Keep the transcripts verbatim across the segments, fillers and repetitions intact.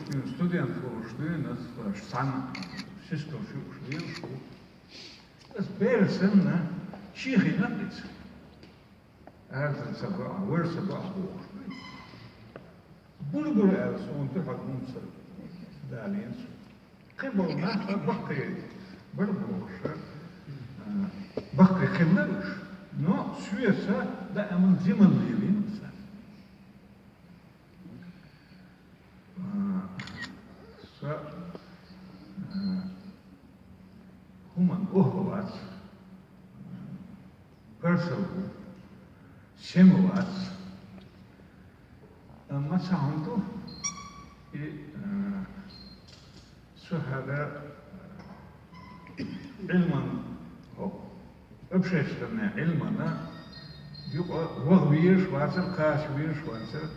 Студент волуш дуьйна ас цхьана систуш юуш лелаш ву. Ас бер санна, шийхина кхица. Аьрза ца го, вар ца го бохуш дуй. Бур-бур аьлла, суна дуьхьал хӀума ца далийна цо. Кхин болу нах а баккхий бара бохуш, а, баккхий хилла уьш, но соьца даиман зималла лелийна цара. А, со, а, хӀуманна охьа вац, парсал ву, сема вац. Амма цхьа хӀума ду, и, а, со хӀара Ӏилман, хӀо, общественный Ӏилмана юкъа ваха везаш вацара, кхача везаш вацара,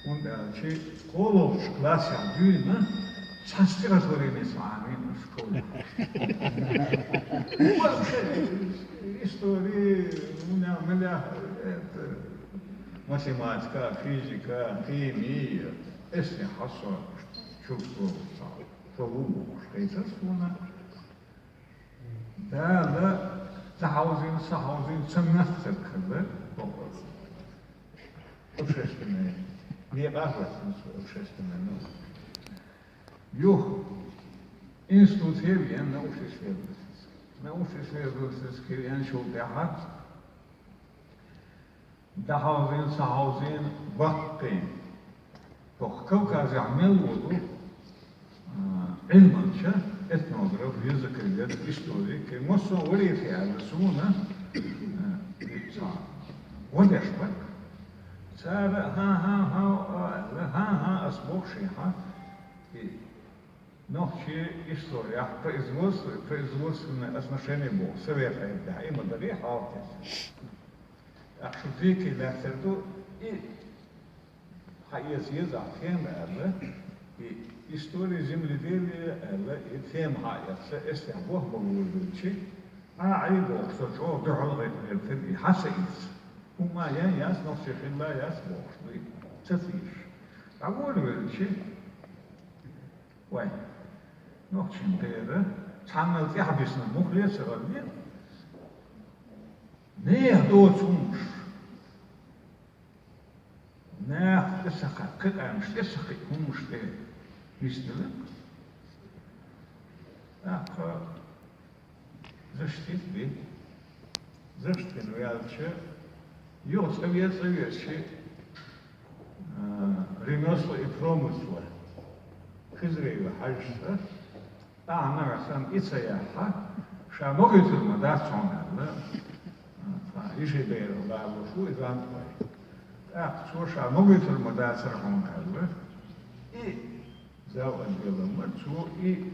хӀунда аьлча кхоалгӀачу классехь дуьйна цхьа стихотвореница Ӏамийна школехь. Вообще, история, у меня, милях, это, математика, физика, химия, эсни хьасо чувствовал со, со ву бохуш хетара суна. Дала ца хьовзийна, са хьовзийна, ца моьттург хилла боху. Общественное. Некъа а хӀоьттина цо общественное, ну. Юха институте веана научно-исследовательский. Научно-исследовательский веанчул тӀаьхьа дӀахьовзийна, ца хьовзийна баккхий. Тоху Кавказехь мел волу, а, Ӏилманча, этнограф, языковед, историк, массо а варийта аьлла суна, а, цхьа гӀо деш бара. Цара: «ХӀан-хӀа, хӀан-хӀа», аьлла, «хӀан-хӀа», ас боху шен хьан. И нохчийн историяхь производство, производственные отношения боху совет Ӏедалехь, и ма дарий хьалха тесна. ТӀаккха шу дийке лаьттар ду, и хьаэца еза ахь тема аьлла, и история земледелия аьлла, и тема хьаэца, эс тӀехь боху ма вуьйлуьйтучи, а, Ӏий боху, со чӀогӀа дуьхьал гӀайта гӀертира, и хьан ца ийца. ХӀума ян яц, нохчий хилла яц бохуш дуй, ца ца йиш. ДӀаволавелчи, вай, нохчийн бера, цхьаннал тӀаьхьа бисна мухле а ца гӀалле, нехан доцу хӀумаш, наха тӀе ца кхаьа, кхин къаьмнаш тӀе ца кхиъна хӀумаш тӀе нисделира. ТӀаккха защитить бина. Защитить бина ваьлча, юха цӀа ве-, цӀа веача, а, ремёсла и промысла Хизреева Хьаьжас, ахьа нагахь санна и ца яхьа, ша магуьйтур ма дац хьуна аьлла, а, йиши берах лалуш ву и Гантвай. ТӀаккха цо ша магуьйтур ма дацара хьуна аьлла, и зав отделам мара цо и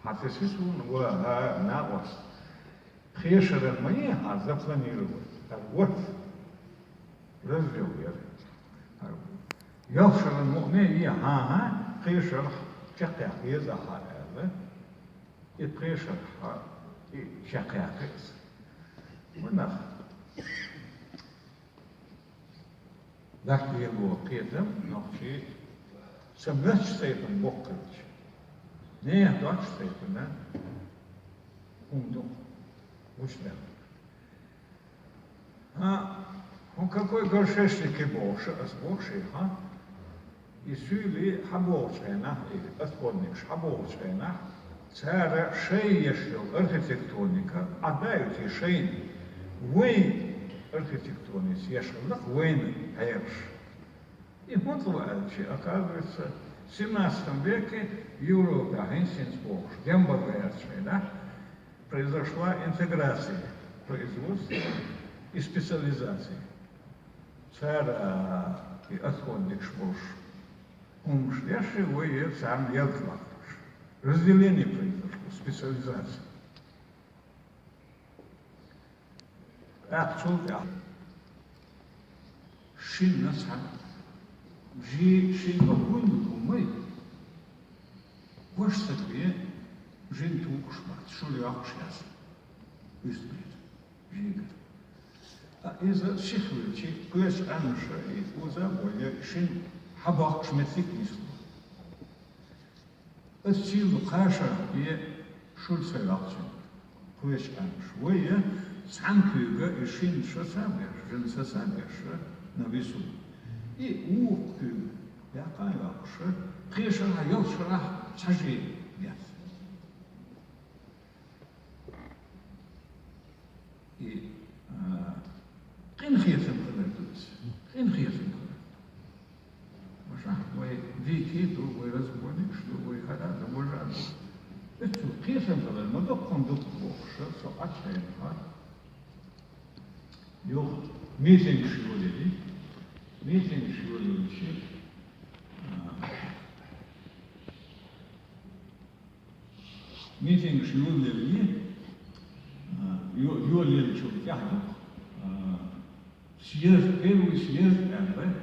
хьан тесна суна, ва, хӀа, накъост. Пхьешаран ма е хьан запланировать? ХӀара вот раздел яра. ХӀара ялх шаран мукъане е хьан-хьан, пхьешарх чекхъяккха еза хьан аьлла. И пхьешарх хьан, и чекхъяьккхи аса. Ванах. Латтаело кхетам нохчий са моьттуш цӀайтан боккхалча. Нехан доцуш цӀайтана хӀума ду гучудаьлла. А, хӀун какой горшечники бохуш, ас боху шен хьан? И суьйли хьан бохучу хенахь, и отходникаш хьан бохучу хенахь, цара шайн еш йолу архитектурника Ӏадда а юьтий шайна, вайн архитектурница еш хилла-кх вайна хьераш. И хӀунда ло аьлча, оказывается, в семнадцатом веке Европа хӀинца-хӀинца бохуш, дембала гӀерташ хенахь, произошла интеграция производства и специализации. Цара и отходникаш болуш хӀумаш деш, вай царна ялта латташ. Разделение произошло, специализация. ТӀаккха цул тӀаьхьа шинна цхьа жи-, шина бакъволу хӀумай, ваша стаг бен жин тухуш бац, шура йоккхуш яц. Уьстагара, жигара. А иза сихвелчи, кхечу къаьмнаша и уза а бойя, шин хьабоккхуш меттиг нисло. Ас сийлахь кхаша е шура ца йоккхучун кхоьчу къаьмнаш. Вай цхьана куьйга и шина ша ца беш, жина ша ца беш, на весу. И вукху куьйга яккха а йоккхуш, кхечу шарахь, ялх шарахь цхьа же яц. И, а, къинхетам хилар ду иза. Къинхетам хилар. Ваша, вай дика ду, вай разбойникаш ду, вай хӀара ду, важа ду. Оцу кхетам хилар ма доккхун дукха бохуш, со Ӏачхьайнахьа. Юха митингаш йолийли. Митингаш йолийча, а, Митингаш йолалеле, а, йо-, йолалелчул тӀаьхьа ду, а, съезд, первый съезд аьлла,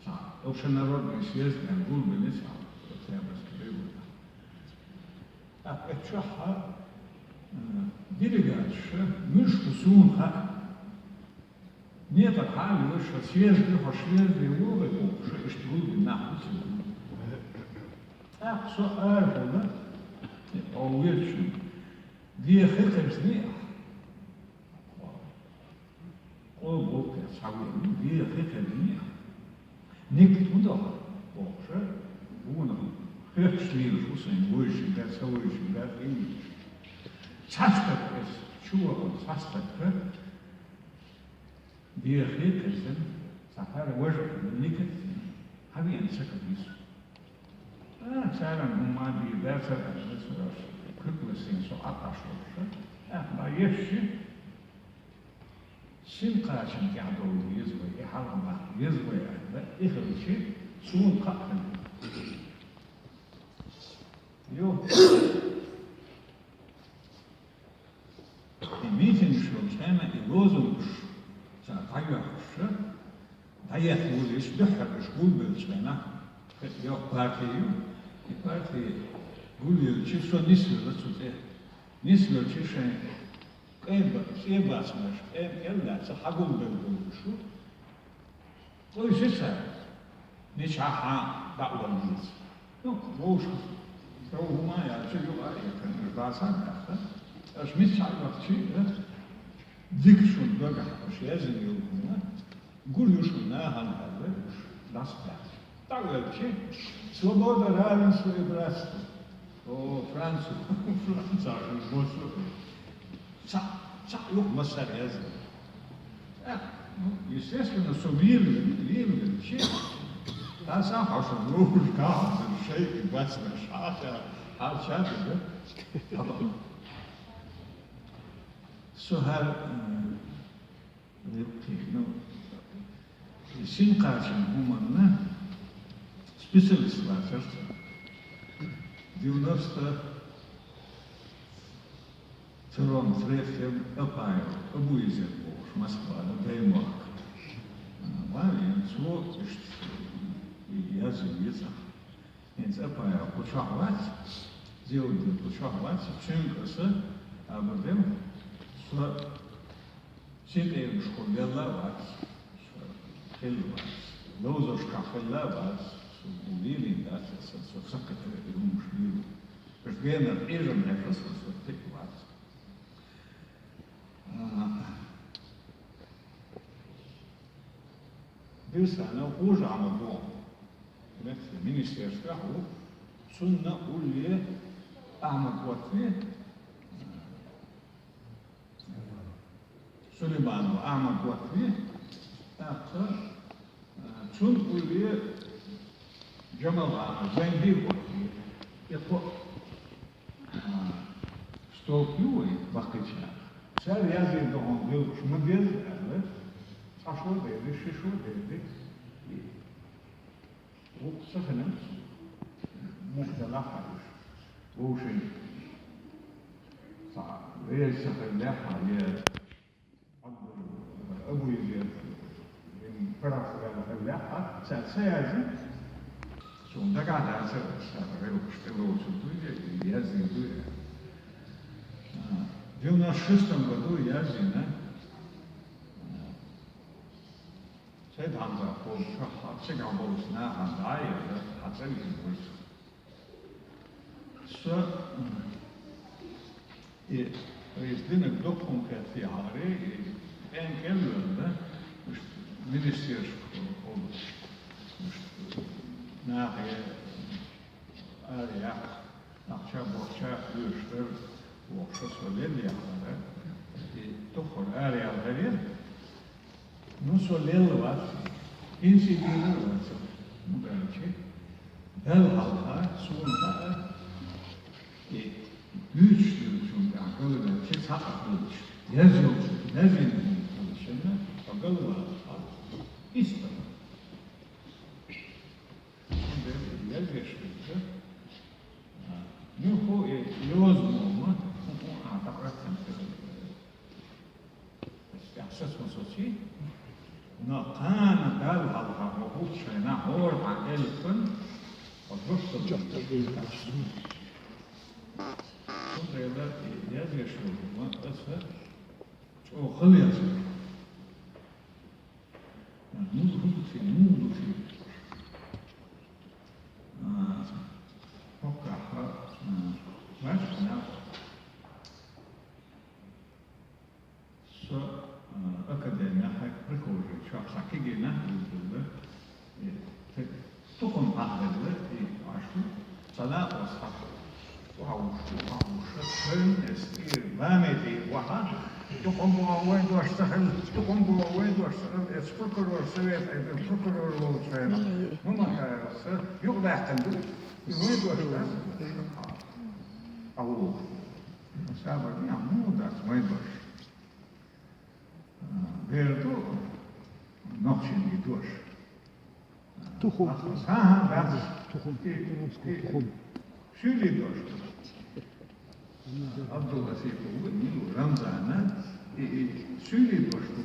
цхьа, общенародный съезд аьлла гулбелла цхьа Октябрьский районехь. ТӀаккха оцу чохь, а, делегаташ, муьлш бу суна хаьа. Некъа хьалаоьшу, съезд ю, хьо съезде вогӀий бохуш, иштта гулбина нах бу цига. ТӀаккха со арахула, хьо везачун, дехи кхирзиний ахь? Къо болу кхерца хьавоьллина, дехи кхирзиний ахь? Никита хӀун до хьо? Бохуш, вуна хехкаш лелаш ву сайн, вуьйшинга, ца вуьйшинга, тӀе а йиташ. Цхьа стаг, эс чу вахана цхьа стаг, дехи кхирзина, цхьа хӀара важа Никита хьавеана ца кхийтина. А, царна хӀума дийр дацара аьлла, ца куьг ласийна со Ӏа къаьшта волуш. ТӀаккха ешча, синкхачан тӀехь довла деза вай, и хьалха баккха деза вай аьлла, и хилча, суна кхаъ хилла. Йо. И митингаш йолчу хенахь и лозунгаш цара дӀайоьхуш, дӀаехна волуш, дуьххьара уьш гулбеллачу хенахь, йоккха парти ю, и парти гулъелча, со нисвелла цу тӀе. Нисвелча шайн къеба-, цӀе бацамаш, къеба кӀел лаьцна хьагулбелла болуш ву. Къуьйсу цара, мичахь хьан дӀа а ван веза. Ну, вовшах, со хӀума яьлча, юкъа а экхина, уьш бацахьа а баьхна, аша мичахь а вахча а, дика шуна дагахь аша яздина йолу хӀума, гур ю шуна нахана аьлла, уьш дӀасабаьхча. ДӀавелча, свобода, равенство и братство. О, Францу, Францахь босу. Цхьаъ, цхьаъ юха массара яздина. Э, ну, естественно, со вийна, вийна, чи? Аса хьо шу вовшах кахь а шайга бацмеш, хьаша, хьаша, да? Со хӀара, м, Репки, ну, синкхачан хӀуманна специалист вацара цара. Девяносто втором, третьем Апаев, Абуезер бохуш, Москвара, Даймахка. Ва, цо иштта язйина ю цӀа. ХӀинца Апаев кху чохь вац, Зиауддин кху чохь вац, цуьнга аса абар дем, со синкъерамашкахула велла а вац, со хилла вац, ловзаршкахь хилла а вац, со ву лелийна дац аса, со сакхетара и хӀумаш лело. Аша генара къежам хьекхар со, со тӀе а вац. Дирсана хужа Ахьмад ву. Мехкан министерствехь ву. Цунна улле Ахьмад Готви, Сулейманов Ахьмад Готви, тӀаккха, а, цунна улле Джамалгана Зайнди Готви. И кхо, а, столп ю вай баккхийчара. Цара язйина ду хьуна гӀиллакхаш ма деза аьлла, цхьа шо дерри, ши шо дерри. И вукху ца хилира, муха делахь а уьш. Вовшийн цхьа веза ца хиллехь а, я Абу-, Абуезер, я Парас ваьлла хиллехь а, цара ца яздина, суна дагахь дацара, цара гӀиллакхаш тӀелоцург ду, я яздина ду. А, девяносто шестом году яздина, а, Сайд-Хьамзат волчохь, цигахь болчу нахана дӀа а елла, хьан цӀа вийна вай со. Со, э, и, из динаг дукха хӀума кхетаде хьалхара, и, кӀен-кӀен а ваьнна, уж министерстве хулаш, уж нахе ара яккха, ахча-бохча оьшуш дар, воккхача со лелаехьара, и дукхагӀа араяла хилар. Ну, со лелла вац, пенси дийна а вац, хӀунда аьлча Далла хьалха сона хаа, и дуьйцуш долчунна тӀехь галваьлча, цхьаккха хилча, язйолчунна, язйина хӀума хилча, ткъа галвала хьал иштта. Цундела язъеш хилча, а, муьлхха а йоза мо ма, хӀу-, хӀу-, а, дӀакъоьстина хилар. Саца ма соций, но кхана Далла хьалха ма хӀутту шайна хӀора хьан элпан, хьо душса чохь тӀе дийна. Цундела и язъеш йолу ма аса чӀогӀа хала язйо. Ну, хӀун ду те, ну, хӀун ду те. А, хӀокхахь, а, ваьш нах. Со, а, академехь, Приковжи чохь сан кегий нах вуьззина, э, те-, тукхам хьахаделла, и Ӏаш ву, ца лакъо схьа, охьавуш, охьавуш, шайна эс тӀера, баме тӀера ваха, тукхам боху вайн дош ца хилла, тукхам боху вайн дош ца хилла, эс прокурор совет, айдина прокурор волчу хенахь, ма ма хаьа, аса юкъадаьккхина ду, и вайн дош дац, а ву. Сабар дехьа муха дац вайн дош? Бер ду нохчийн дош. Тухум. ХӀан-хӀа, дац. Тухум. И, и, тухум. Суьйлийн дош ду. Абдул-Латипов ву, и Рамзана, и, и суьйлийн дош ду.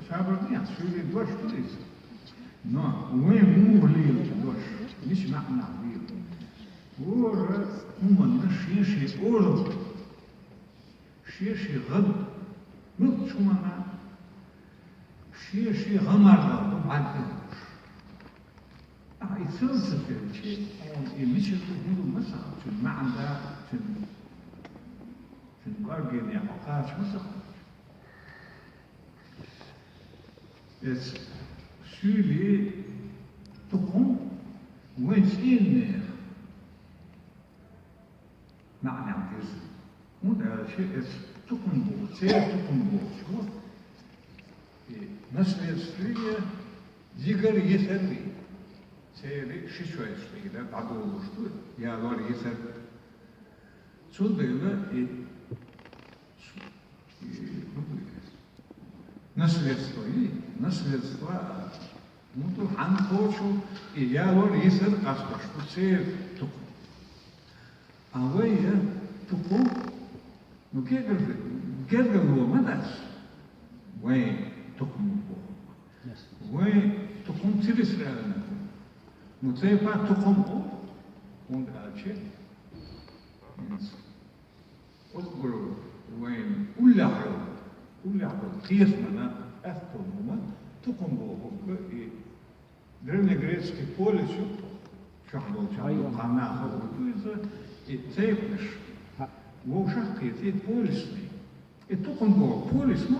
Сабар дехьа, суьйлийн дош ду иза. Но вайн муха лела дош? Мича маьӀнехь лела? ХӀора хӀуманна шен-шен оралла. Шен-шен гӀан, муьлххачу хӀуманна шен-шен гӀан-маргӀа ду бӀаьрг а луш. Ахьа и ца хилча, хьуна и мичара ду, хӀун ду ма ца хаьа, цуьнан маьӀна да, цуьнан, цуьнан кӀоргене хьо кхача ма ца хаьа. Эцу суьйлийн тухум вайн цӀийнан нехан маьӀнехь дирзина. ХӀунда аьлча эцу тухум боху, церан тухум бохучо, и наследстве йигар, йисар, церан ши чоьсса хьийла дӀадолуш ду, ялор, йисар. Цундела и, и, хӀун ду иза? Наследство и, наследство, а, ну, ду хьан кхочу, и ялор, йисар къастош ду церан тухум. А вай, э, тухум, ну, гергар-, гергарло ма дац вайн тухум боху. Вайн тухум территориальный. Ну, тайпа тухум боху, хӀунда аьлча, уггар вайн уллехь йолу, уллехь йолу кхетамна аьтто хӀума тухум бохург и древнегреческий полис ю, чохь долчохь ду, кхана хӀума ду иза, и цепнаш. Вовшах кхетий полисный. И тухум боху полис ма